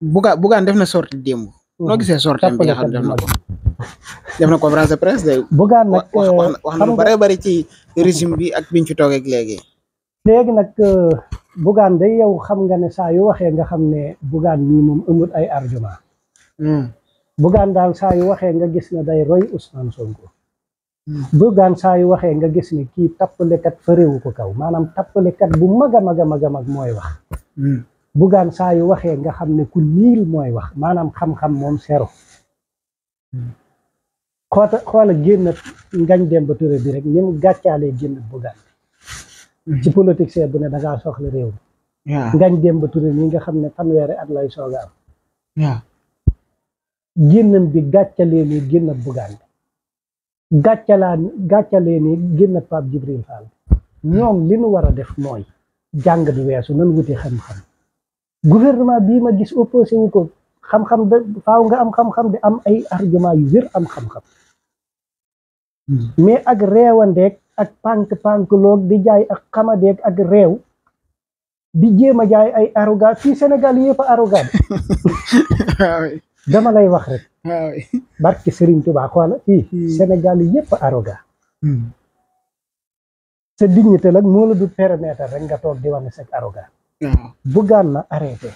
Bougane def na sortie démb. noo gisee sortie bi nga xam ne def na ko. def na conférence de presse de. Bougane nag wax na lu bari ci régime bi ak biñ fi toogee ak léegi. léegi nag Bougane day yow xam nga ne saa yu waxee nga xam ne Bougane mii moom amul ay argument. Bougane daal saa yu waxee nga gis ne day roy Ousmane Sonko. Bougane saa yu waxee nga gis ne kii tappalekat fërewu ko kaw maanaam tappalekat bu mag a mag a mag a mag mooy wax. Bougane saa yu waxee nga xam ne ku niil mooy wax maanaam xam-xam moom sero. xoola génn Ngagne Demba Touré bi rek ni mu gàccaalee génn Bougane ci politicien bu ne da ngaa soxla réew mi. Ngagne Demba Touré nii nga xam ne fanweeri at lay sooga am. génnam bi gàccalee nii génn Bougane gàccalee nii génn Pape Djibril Fall ñoom li nu war a def mooy jàng du weesu nan wuti xam-xam gouvernement bii ma gis opposé wu ko xam-xam da faaw nga am xam-xam di am ay argument yu wér am xam-xam mais ak réewandeeg ak pànk loog di jaay ak xamadeeg ak réew di jéem a jaay ay arrogant fii Sénégal yëpp a arrogant dama lay wax rek barke Serigne Touba xoola fii Sénégal yëpp a arrogant sa dignité nag moo la du permettre rek nga toog di wane sag arrogant Bougane na arrêté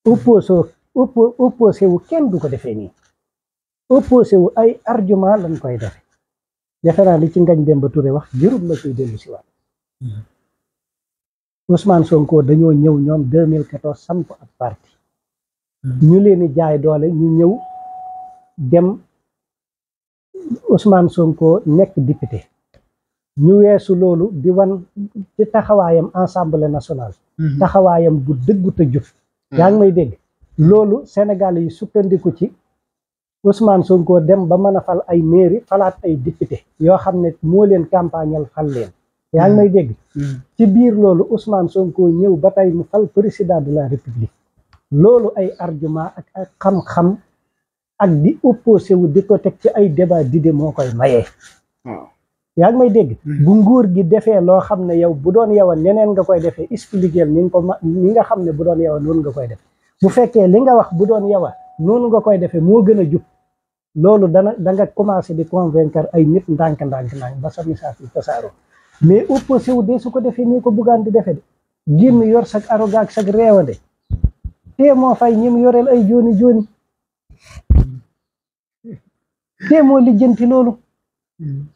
opposé wu kenn du ko defee nii opposé wu ay argument lañ koy defe defe naa li ci Ngagne Demba Touré wax jërul la koy dellu si waat Ousmane Sonko dañoo ñëw ñoom 2014 samp ab parti ñu leen di jaay doole ñu ñëw dem Ousmane Sonko nekk député ñu weesu loolu di wan ci taxawaayam Assemblée nationale taxawaayam bu dëggu te jub yaa ngi may dégg loolu Sénégal yi sukkandiku ci Ousmane Sonko dem ba mën a fal ay mairie falaat ay député yoo xam ne moo leen campagnal fal leen yaa ngi may dégg ci biir loolu Ousmane Sonko ñëw ba tey mu fal président de la République loolu ay argument ak xam-xam ak di opposé wu di ko teg ci ay débat d'idées moo koy mayee yaa ngi may dégg bu nguur gi defee loo xam ne yow bu doon yow a neneen nga koy defee expliquer ni nga xam ne bu doon yow a noonu nga koy def bu fekkee li nga wax bu doon yow a noonu nga koy defee moo gën a jub loolu da nga commencé di convaincre ay nit ndànk ba sa message bi tasaaroo mais opposé wu de su ko defee nii ko Bougane di defee de génn yor sag arrogance ak sag réewande te moo fay ñi mu yoreel ay jooni te moo lijjanti loolu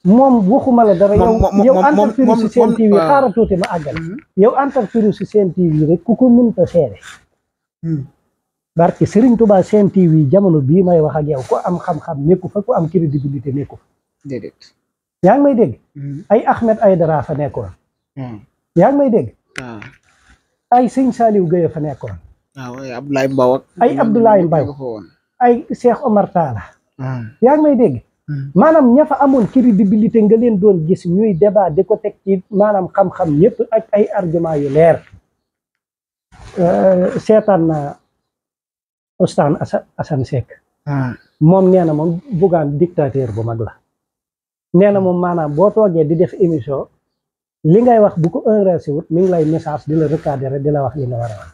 moom waxuma la dara yow entreprise su Sen TV xaaral tuuti ma àggal yow entreprise su Sen TV rek ku ko mënta seere barke Serigne Touba Sen TV jamono bii may wax ak yow ku am xam-xam nekku fa ku am crédibilité nekku fa déedéet yaa ngi may dégg ay Ahmed Aïdara fa nekkoon yaa ngi may dégg ay Sëñ Saliou Gueye fa nekkoon ay Abdoulaye Mbaw ay Abdoulaye Mbaw ay Cheikh Omar Talla yaa ngi may dégg maanaam ña fa amoon crédibilité nga leen doon gis ñuy débat di ko teg ci maanaam xam-xam yépp ak ay argument yu leer seetaan na Oustaz Assane Seck moom nee na moom Bougane dictateur bu mag la nee na moom maanaam boo toogee di def émission li ngay wax bu ko enregistré wut mi ngi lay message di la recadrer di la wax li nga war a wax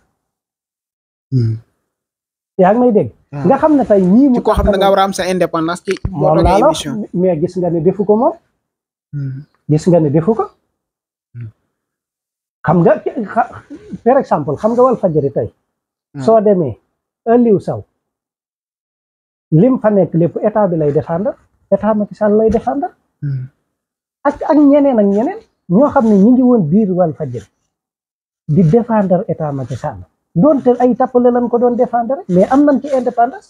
yaa ngi may dégg nga xam ne tey ñii mu koo xam ne nga war a am sa indépendance ci moom laa la mais gis nga ne defu ko moom gis nga ne defu ko xam nga par exemple xam nga Walfadjri tey soo demee Aliou Sow lim fa nekk lépp état bi lay défendre état Macky Sall lay défendre ak ñeneen ñoo xam ne ñi ngi woon biir Walfadjri di défendre état Macky Sall doonte ay tappale lañ ko doon défendre mais am nañ ci indépendance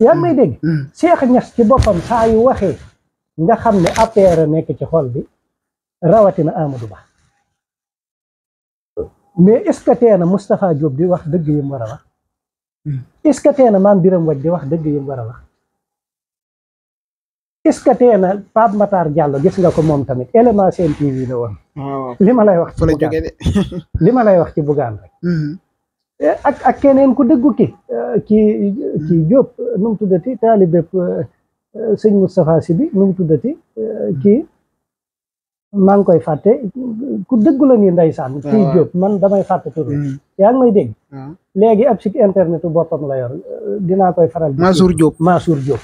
yaa ngi may dégg Cheikh Niass ci boppam saa yu waxee nga xam ne APR nekk ci xol bi rawatina Amadou Ba mais est-ce que tee na Moustapha Diop di wax dëgg yi mu war a wax est-ce que tee na Mame Birame Wathie di wax dëgg yi mu war a wax est-ce que tee na Pape Matar Diallo gis nga ko moom tamit élément Sen TV la woon li ma lay wax ci Bougane li ma lay wax ci Bougane rek ak keneen ku dëggu ki Diop nu mu tuddati taalibe sëñ Moustapha Sy bi nu mu tuddati kii maa ngi koy fàtte ku dëggu la nii ndeysaan kii Jóob man damay fàtte tur yaa ngi may dégg léegi ab site internet boppam la yor dinaa koy faral di Mansour Diop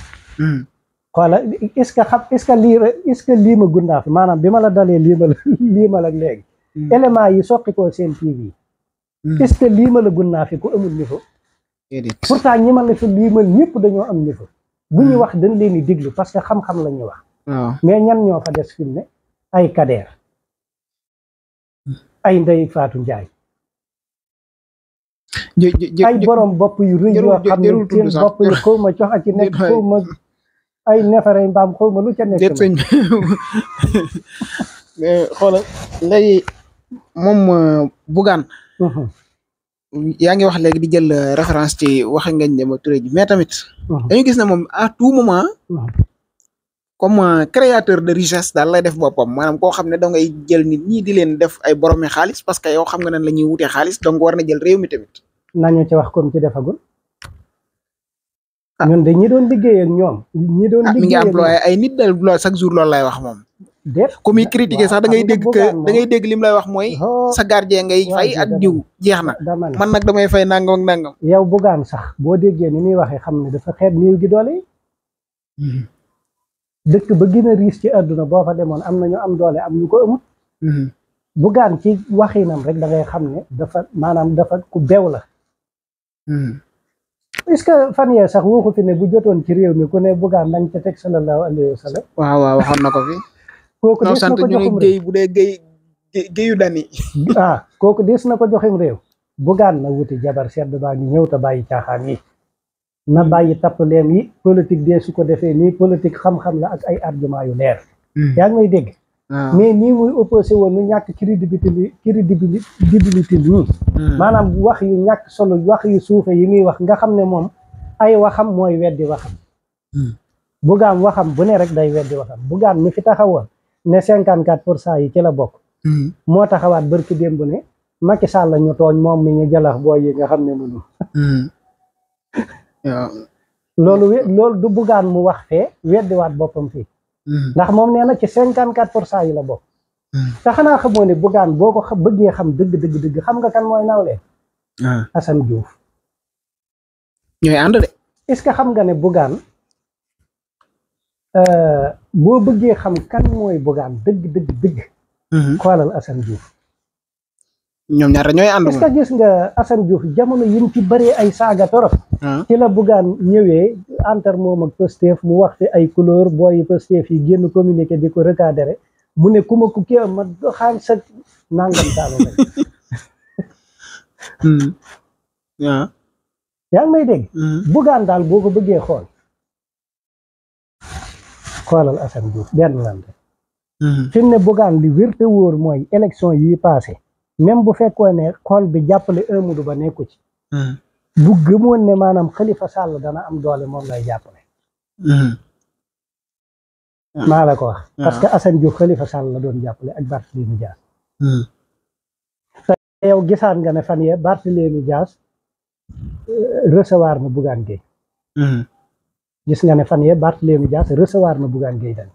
xoola est-ce que xam est-ce que lii ma gundaa fi maanaam bi ma la dalee lii ma la léegi élément yi soqi koo seen TV est-ce que lii ma la gunnaa fi ku amul niveau pourtant ñi ma la fi lii mal ñëpp dañoo am niveau bu ñu wax dañ leen di diglu parce que xam-xam la ñuy wax mais ñan ñoo fa des fi mu ne ay Kader ay Ndey Faatu Njaay ay borom bopp yu rëy yoo xam ne seen bopp yi xaw ma cox a ci nekk xaw ma ay neefare mbaam xaw ma lu ca nekk sëñ xoolal léegi moom Bougane yaa ngi wax léegi di jël référence ci waxe Ngagne Demba Touré ji mais tamit dañu gis ne moom à tout moment comme créateur de richesse daal lay def boppam maanaam koo xam ne da ngay jël nit ñi di leen def ay boromi xaalis parce que yow xam nga nan la ñuy wutee xaalis donc war na jël réew mi tamit nañu ci wax comme ci defagul ñun de ñi doon liggéey ak ñoom ñi doon liggéey mi ngi employé ay nit dal loolu chaque jour loolu lay wax moom comme yi critiqué sax da ngay dégg que da ngay dégg lim lay wax mooy sa gardien ngay fay ak diw jeex na man nag damay fay nangam ak nangam yow Bougane sax boo déggee ni muy waxee xam ne dafa xeeb néew gi doole dëkk ba gën a riis ci àdduna boo fa demoon am na ñu am doole am ñu ko amut Bougane ci waxinam rek da ngay xam ne dafa maanaam dafa ku beew la est-ce que fan yee sax waxu fi ne bu jotoon ci réew mi ku ne Bougane nañ ca teg sallallahu alayhi wa sallam waaw waxoon na ko fi kooku des na ko joxum réew bu dee géyu dani kooku des na ko joxim réew Bougane na wuti jabar sedd baa ngi ñëw te bàyyi caaxaan yi na bàyyi tappaleem yi politique dee su ko defee nii politique xam-xam la ak ay argument yu leer yaa ngi may dégg mais nii muy opposé woon nu ñàkk crédibilité nii maanaam wax yu ñàkk solo wax yu suufe yi muy wax nga xam ne moom ay waxam mooy weddi waxam Bougane waxam bu ne rek day weddi waxam Bougane mi fi taxawoon ne 54% yi ci la bokk moo taxawaat bërki démb ne Macky Sall la ñu tooñ moom mi ñu jalax booy yi nga xam ne mënu loolu du Bougane mu wax fee weddiwaat boppam fii ndax moom nee na ci 54% yi la bokk te xanaa xamoo ne Bougane boo ko bëggee xam dëgg xam nga kan mooy nawle Assane Diouf ñooy ànd de est-ce que xam nga ne Bougane boo bëggee xam kan mooy Bougane dëgg xoolal Assane Diouf ñoom ñaar ñooy ànd est-ce que gis nga Assane Diouf jamono yim ci bëree ay saaga torop ci la Bougane ñëwee entre moom ak Pastef mu wax fi ay couleur booyi Pastef yi génn communiqué di ko recadré mu ne ku ma ku kii ma xaañ sa nangam taalo rek yaa ngi may dégg Bougane daal boo ko bëggee xoolal Assane Diouf benn lan rek fi mu ne Bougane li wér te wóor mooy élection yi passé même bu fekkoon ne xool bi jàppale Amadou Ba nekku ci bu gëmoon ne maanaam Khalifa Sall dana am doole moom lay jàppale maa la ko wax parce que Assane Diouf Khalifa Sall la doon jàppale ak Barthélémy Dias te yow gisaan nga ne fan yee Barthélémy Dias recevoir na Bougane Gueye gis nga ne fan yee Barthélémy Dias recevoir na Bougane Gueye dañ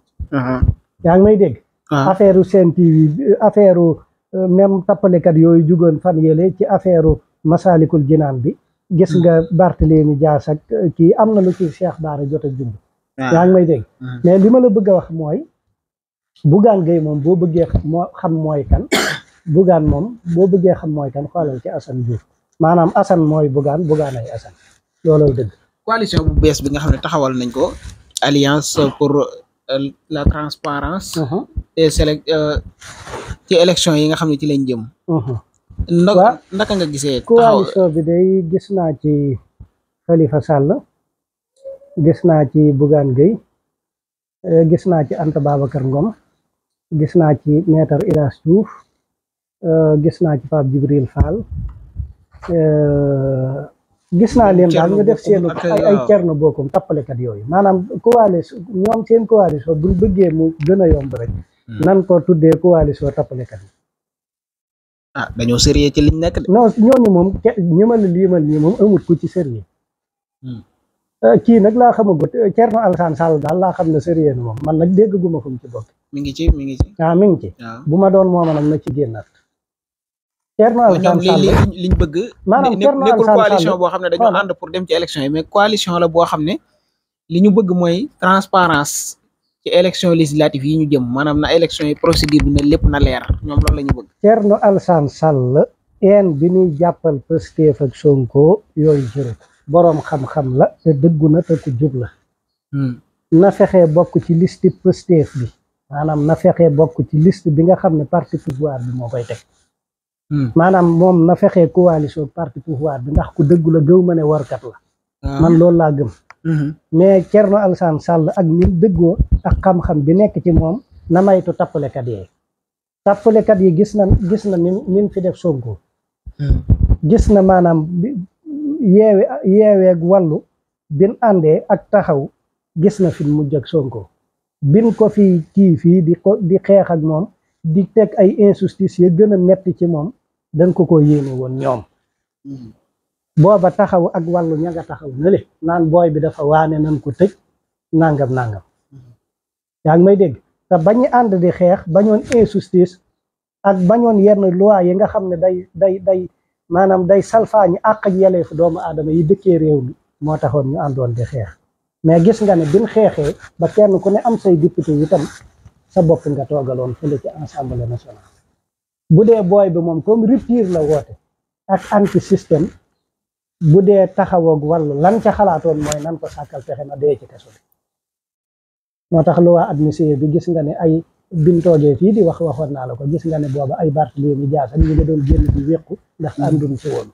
yaa ngi may dégg affaire u Sen TV affaire u même tappalekat yooyu jugoon fan yële ci affaire u Masalikul Jinaan bi gis nga Barthélémy Dias ak kii am na lu ci Cheikh Bara jot a jund yaa ngi may dégg mais li ma la bëgg a wax mooy Bougane Gueye moom boo bëggee xam mooy kan Bougane moom boo bëggee xam mooy kan xoolal ci Assane Diouf maanaam Assane mooy Bougane ay Assane looloy dëgg coalition bu bees bi nga xam ne taxawal nañ ko alliance pour la transparence et ci élection yi nga xam ne ci lañ jëm ndaka nga gisee coalition bi day gis naa ci Khalifa Sall gis naa ci Bougane Gueye gis naa ci Anta Babacar Ngom gis naa ci Maître Iras Diouf gis naa ci Pape Djibril Fall gis naa leen daal ñu def seen ay Thierno Bocoum tappalekat yooyu maanaam coalition ñoom seen coalition buñ bëggee mu gën a yomb rek nan ko tuddee coalition tappalekat yi dañoo sérieux ci liñ nekk de non ñooñu moom ñi ma la liimal nii moom amut ku ci sérieux kii nag laa xamagut Thierno Alassane Sall daal laa xam ne sérieux na moom man nag dégguma fu mu ci bokk. mi ngi ci. mi ngi ci. bu ma doon mooma nag na ci génnaat. Thierno Alassane Sall ñoom liñ bëgg. maanaam Thierno nekkul Alassane coalition boo xam ne dañoo ànd pour dem ci élection yi mais coalition la boo xam ne li ñu bëgg mooy transparence ci élection législative yi ñu jëm maanaam na élection yi procédure bi ne lépp na leer ñoom loolu la ñu bëgg. Thierno Alassane Sall bi ñuy jàppal Pastef ak Sonko yooyu jërë boroom xam-xam la te dëggu na te ku jub la. na fexee bokk ci liste Pastef bi maanaam na fexee bokk ci liste bi nga xam ne parti pouvoir bi moo koy teg. maanaam moom na fexee coalition parti pouvoir bi ndax ku dëggu la gëw ma ne warkat la. man loolu laa gëm. mais Thierno Alassane Sall ak ni dëggoo ak xam-xam bi nekk ci moom na maytu tappalekat yi. tappalekat yi gis na nin fi def Sonko. gis na maanaam yeeweeg wàllu bin àndee ak taxaw gis na fi mujj ak Sonko bin ko fi kii fii di xeex ak moom di teg ay injustice ya gën a metti ci moom dañ ko yéene woon ñoom booba taxaw ak wàllu ña nga taxaw nale naan booy bi dafa waane nan ko tëj nangam yaa ngi may dégg te bañu ànd di xeex bañoon injustice ak bañoon yenn loi yi nga xam ne day maanaam day salfaañi àq ak yelleefu doomu aadama yi dëkkee réew mi moo taxoon ñu àndoon di xeex mais gis nga ne bin xeexee ba kenn ku ne am say député yi tam sa bopp nga toogaloon fële ci Assemblée nationale bu dee booy bi moom comme rupture la woote ak anti système bu dee taxawoog wàllu lan ca xalaatoon mooy nan ko sàkkal pexe na dee ci kaso bi moo tax loi administrative bi gis nga ne ay bin toogee fii di waxoon naa la ko gis nga ne booba ay Barthélémy Dias ak ñu nga doon génn di wéqu ndax àndun ci woon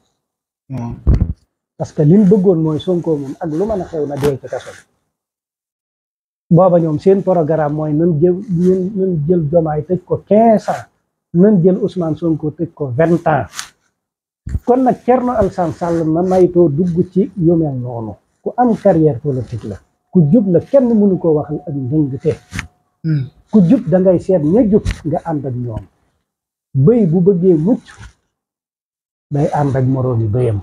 parce que liñ bëggoon mooy Sonko moom ak lu mën a xew na dee ci kaso bi booba ñoom seen programme mooy nan jël Diomaye tëj ko 15 ans nan jël Ousmane Sonko tëj ko 20 ans kon nag Thierno Alassane Sall na maytoo dugg ci yu mel noonu ku am carrière politique la ku jub la kenn mënu ko waxal ak ndëngte ku jub da ngay seet ña jub nga ànd ak ñoom bëy bu bëggee mucc day ànd ak moroom yi bëyam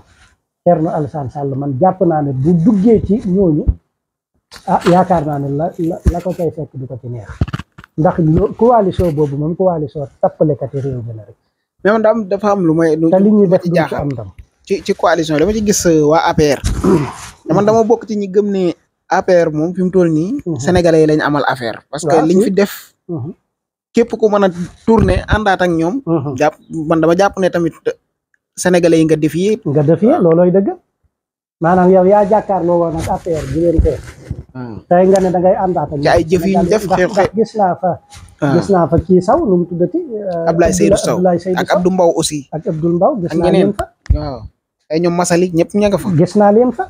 Thierno Alassane Sall man jàpp naa ne bu duggee ci ñooñu yaakaar naa ne la ko cay fekk du ko ci neex ndax coalition boobu moom coalition tappalekati réew mi la rek. mais man dafa am lu may. te li ñuy def du ci am ndam. ci coalition dama ci gis waa APR. man dama bokk ci ñi gëm ne APR moom fi mu toll nii. sénégalais yi lañ amal affaire. parce que liñ fi def. képp ku mën a tourner àndaat ak ñoom. man dama jàpp ne tamit sénégalais yi nga défier. loolooy dëgg. maanaam yow yaa jàkkaarloo woon ak APR bi leen tey. tey nga ne da ngay àndaat ak. ci ay jëf yi ñu def ndax gis naa fa kii saw lu mu tuddati. Abdoulaye Seydou Sow ak Abdou Mbow aussi. ak Abdou Mbow gis naa leen fa. waaw ay ñoom Masalik ñëpp ña nga fa. gis naa leen fa.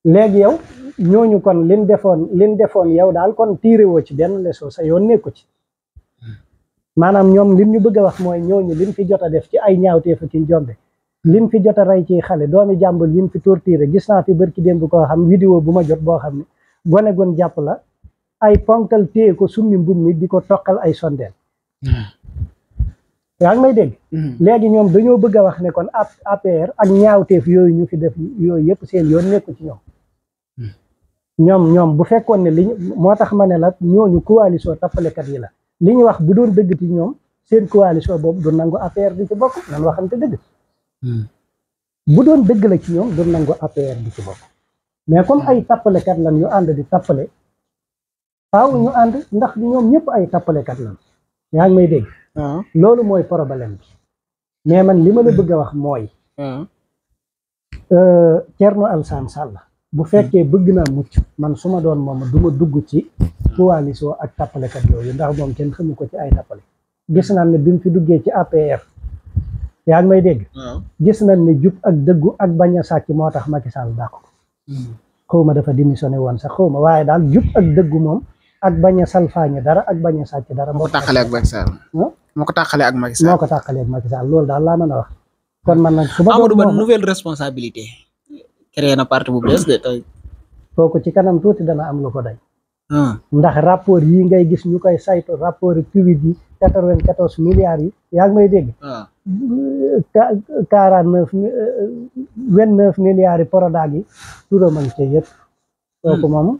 léegi yow ñooñu kon liñ defoon yow daal kon tiire woo ci benn leçon sa yoon nekku ci. maanaam ñoom liñ ñu bëgg a wax mooy ñooñu liñ fi jot a def ci ay ñaawteef ci njombe. liñ fi jot a rey ci xale doomi jàmbur yiñ fi torturé gis naa fi bërki démb koo xam vidéo bu ma jot boo xam ne gone gon jàpp la ay ponkal téye ko summi mbum mi di ko toqal ay sondeel yaa ngi may dégg léegi ñoom dañoo bëgg a wax ne kon APR ak ñaawteef yooyu ñu fi def yooyu yëpp seen yoon nekku ci ñoom bu fekkoon ne moo tax ma ne la ñooñu coalition tappalekat yi la li ñu wax bu doon dëgg ci ñoom seen coalition boobu du nangu APR di ci bokk nan waxante dëgg bu doon dëgg la ci ñoom du nangu APR di ci bokk mais comme ay tappalekat lan ñu ànd di tappale faaw ñu ànd ndax ñoom ñëpp ay tappalekat lan yaa ngi may dégg loolu mooy problème bi mais man li ma la bëgg a wax mooy Thierno Alassane Sall bu fekkee bëgg naa mucc man su ma doon moom du ma dugg ci coalition ak tappalekat yooyu ndax moom kenn xamu ko ci ay tappale gis naa ne bi mu fi duggee ci APR yaa ngi may dégg gis nañ ne jub ak dëggu ak bañ a sàcc moo tax Macky Sall dàq ko xawma dafa démissionné woon sax xawma waaye daal jub ak dëggu moom ak bañ a salfaañe dara ak bañ a sàcc dara moo ko tàqalee ak Macky Sall moo ko tàqalee ak Macky Sall loolu daal laa mën a wax kon man nag su ma Amadou Ba nouvelle responsabilité créé na parti bu bees de tey kooku ci kanam tuuti dana am lu ko day ndax rapport yi ngay gis ñu koy saytu rapport public yi 94 milliards yi yaa ngi may dégg 29 milliards yi Prodac yi turam a ngi ci yëpp kooku moom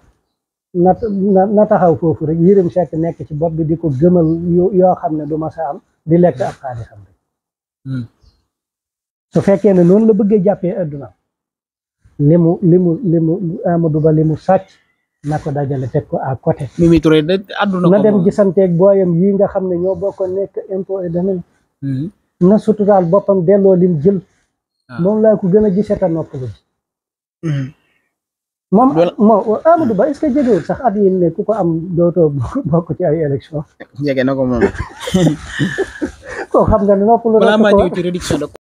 na taxaw foofu rek Yérim Seck nekk ci bopp bi di ko gëmal yoo xam ne du ma sa am di lekk ab xaalisam rek su fekkee ne noonu la bëggee jàppee adduna limu Amadou Ba limu sàcc na ko dajale teg ko à côté Mimi Touré de àdduna na dem gisanteeg booyam yi nga xam ne ñoo bokkoon nekk impôt et domaine na suturaal boppam delloo lim jël moom laa ko gën a gisee ta noppalu ji moom Amadou Ba est-ce que jegewul sax at yi ne ku ko am dootoo bokk ci ay élection jege na ko moom koo xam nga ne noppalu balaa maa ñëw ci réduction de